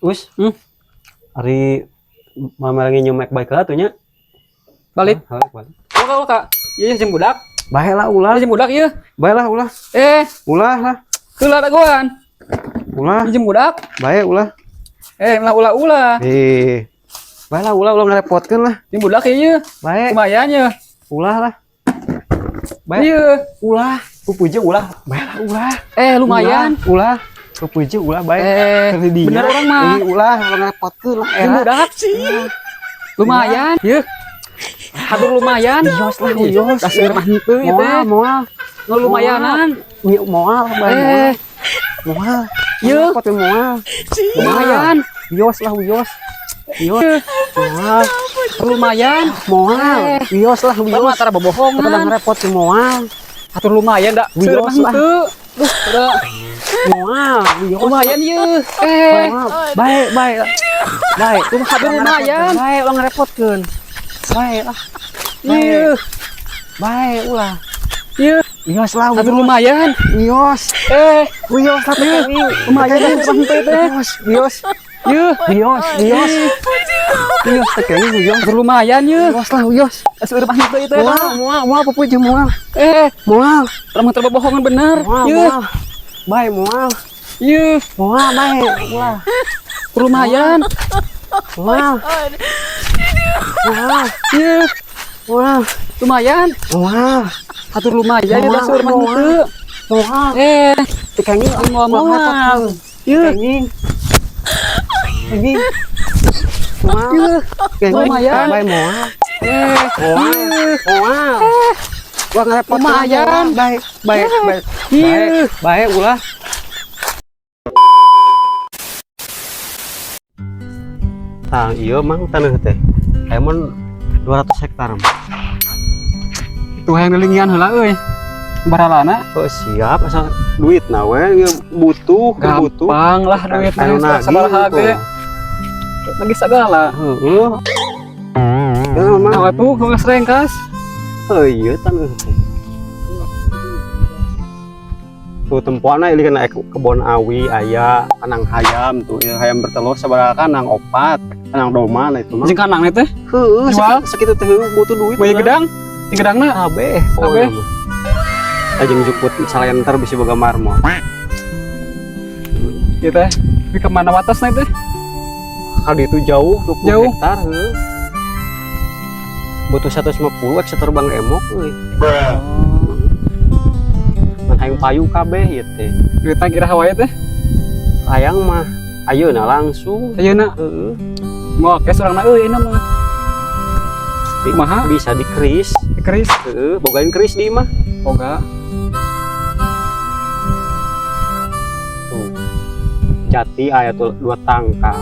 Us. Hmm. Ari mama lagi nyemek baik lah tuh nya. Balik. Balik, balik. Ulah, ulah, Kak. Iya, jeung budak. Bae lah ulah. Jeung budak ieu. Bae lah ulah. Eh, Ulah lah. Heula dagoan. Ulah. Jeung budak. Bae ulah. Eh, ulah ulah ulah. Eh. Bae lah ulah, ulah ngerepotkeun lah. Jeung budak ieu. Bae. Lumayan ya. Ulah lah. Bae. Iya. Ulah. Pupuji ulah. Bae lah ulah. Eh, lumayan. Ulah. Pupuji ulah bae. Eh, Keur di dinya. bener orang mah. Ih, ulah, ulah ngerepotkeun lah Jeung era. budak. Lumayan. Ieu. Hatur lumayan. Wios lah, wios. Kasir mah henteu ieu Moal, teh. moal. Nu lumayanan. Moal, moal, bae moal. Eh, Moal. Ieu. Ngerepotkeun moal. Lumayan. Wios lah, wios. Wios. Moal. Lumayan. Moal. Eh. Wios lah, Urang mah wios. tara Teu bobohongan. ngerepotkeun moal. Hatur lumayan da. Seueur mah Wios lah. henteu. Duh, udah Moal, wios. lumayan ieu. Eh, Moal. Bae, bae. Bae. Hatur lumayan. Bae, ulah ngerepotkeun. Bae lah. Ieu. Bae ulah. Ieu. Wios lah, Hatur wios. lumayan. Wios. Eh, Wios lah, lumayan dah mah henteu teh. Wios, wios. Ieu. Wios, wios. Wios teh kayaknya wios. Hatur lumayan ieu. Wios lah, wios. Seueur mah henteu ieu teh. Moal, moal, moal pupuji moal. Eh, Moal, urang mah tara bobohongan bener. moal, Ieu. moal. Bae moal. Ieu. Moal bae ulah. Lumayan. Moal. Moal, Ieu. moal. Lumayan. Moal. Hatur lumayan ieu Moal, seueur mah moal. henteu. Moal. Eh, Teu kenging moal moal. Ieu. Kenging. Kenging. Moal. Ieu. Kenging. Lumayan. Bae moal. Eh, Moal. Moal. Ulah ngerepotkeun. Lumayan. Bae, bae, bae. Ieu. Bae, bae ulah. Tang ieu mang taneuh teh. Aya mun 200 hektar mah. Tuh hayang dilingian heula euy. Baralana Oh siap asal duit na we ieu butuh, butuh. gampang lah duit Anu mah nagih sabaraha tuh. ge. Lagi sagala. Heeh. Heeh, mang. Nah, atuh geus rengkas. Oh iya taneuh teh. Tuh tempoana ini kena kebon awi aya kanang hayam tuh ieu hayam bertelur sabaraha kanang opat kanang doma nah itu mah. Jeung kanang teh Heeh, Jual? sakitu teh heueuh, butuh duit. bayi gedang. Di gedangna Kabeh. Kabeh. Aja juput salenter bisa boga marmor. ieu teh. Di kemana watasna teh? Kalau itu jauh 20 Jauh. hektar heueuh. Butuh 150 ek terbang emok euy. Mun hayang payu kabeh ieu teh. Duitna kira wae teh. Hayang mah ayeuna langsung. Ayeuna Heeh. moal cash urangna euy ayeuna mah. Kumaha? Bisa dikeris. Keris. Heeh, bogain keris di imah. Boga. Tuh. Jati aya tuh dua tangkal.